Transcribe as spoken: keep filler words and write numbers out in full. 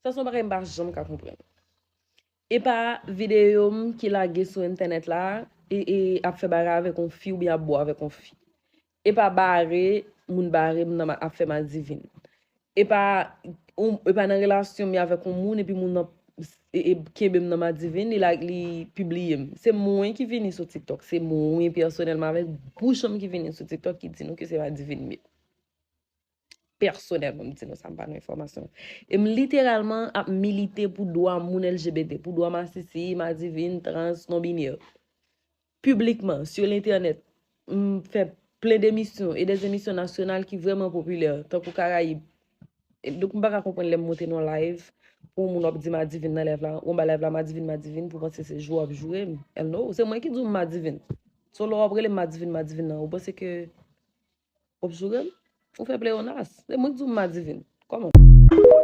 Sa se yon bagay m pa janm ka konprann. E pa videyo m ki lage sou entènèt la, e, e ap fè bagay avèk yon fi oubyen ap bo avèk yon fi. E pa bare, moun bare m nan ma- ap fè madivin. E pa, ou- e pa nan relasyon m avèk yon moun epi moun nan e, e, kenbe m nan madivin, li la, li pibliye m. Se mwen ki vini sou TikTok, se mwen pèsonèlman avèk bouch an m ki vini sou TikTok ki di nou ke se madivin m ye. Pèsonèlman, m di nou sa, m pa nan enfòmasyon. E m literalman ap milite pou dwa moun L G B T, pou dwa masisi, madivin, trans, non binè. Piblikman, sur l'internet, m fè plen demisyon, e de emisyon nasyonal ki vrèman popilè, tankou Karayib. E donk, m pa ka konprann lè m monte nan live, pou yon moun w ap di madivin nan live la, ou anba live la, madivin, madivin, pou panse se joure w ap joure m. Hell no, se mwen ki di w m madivin. So, lè w ap rele m madivin, madivin nan, ou panse ke w ap joure m? Ou fè pleyonas. Se mwen ki di w m madivin. Kòman?